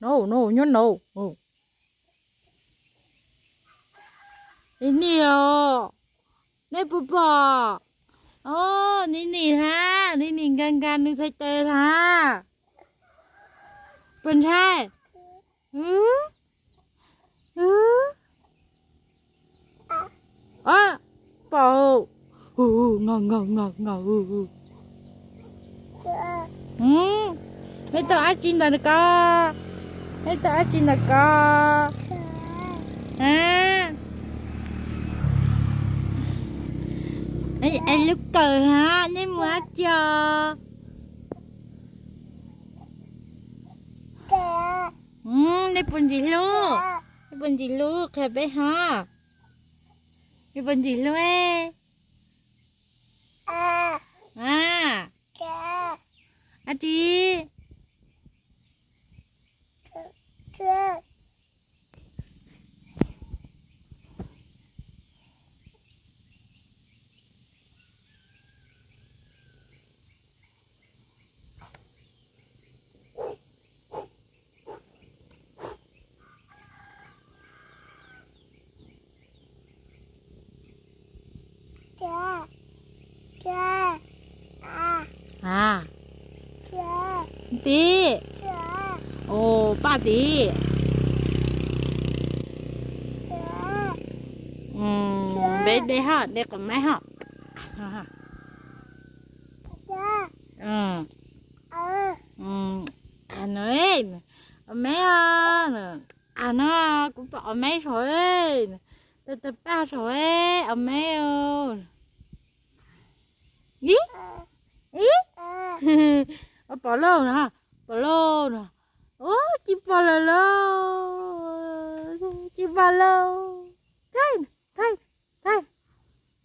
No, no, nyob no. Nim nim os, nej puas pom? Os, nim nim hab, nim nim nkag nkag nws txhais tes hab. Puas ntshai? Pom, ngaum ngaum ngaum ngaum. Peb tau dab tsi ntawm ko? Peb tau dab tsi ntawm ko? A, es lub kawm hab, nej mus dab tsi os? Nej puas ntxim hlub? Nej puas ntxim hlub qhia peb hab? Nej puas ntxim hlub? A, dab tsi? A, tib. Os, paj tib. Peb de hab, de qhov maib hab. A no, os meb os. A no, kuv pom os meb saum, tawg tawg paj saum os meb. Ib, ib, pom lauj no, pom lauj no. Ub, tsis pom lawm lauj, tsis pom lauj. Thaij, thaij, thaij,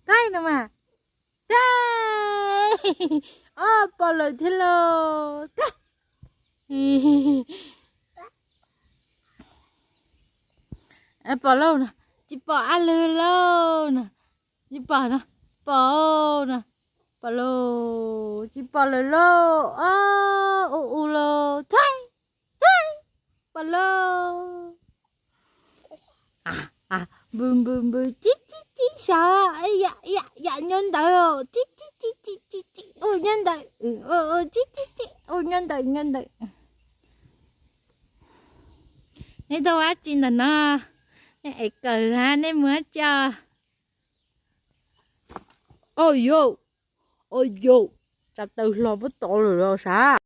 thaij no mas. Thaij, ob, pom lawm thiab lauj. Thaij. Pom lauj no, tsis pom ab lwg lauj no, tsis pom no, pom no, pom lauj, tsis pom lawm lauj, ob, u u lauj, thaij, thaij, pom lauj. Npws npws npws, cib cib cib sav, yam nyob ntawd, cib cib cib cib cib, u nyob ntawd, cib cib cib, u nyob ntawd, nyob ntawd. Nej tau dab tsi ntawm no? Nej ev kawm hab, nej mus dab tsi? Os yau, os yau, tsa taw hlo puab tod lawm los sav.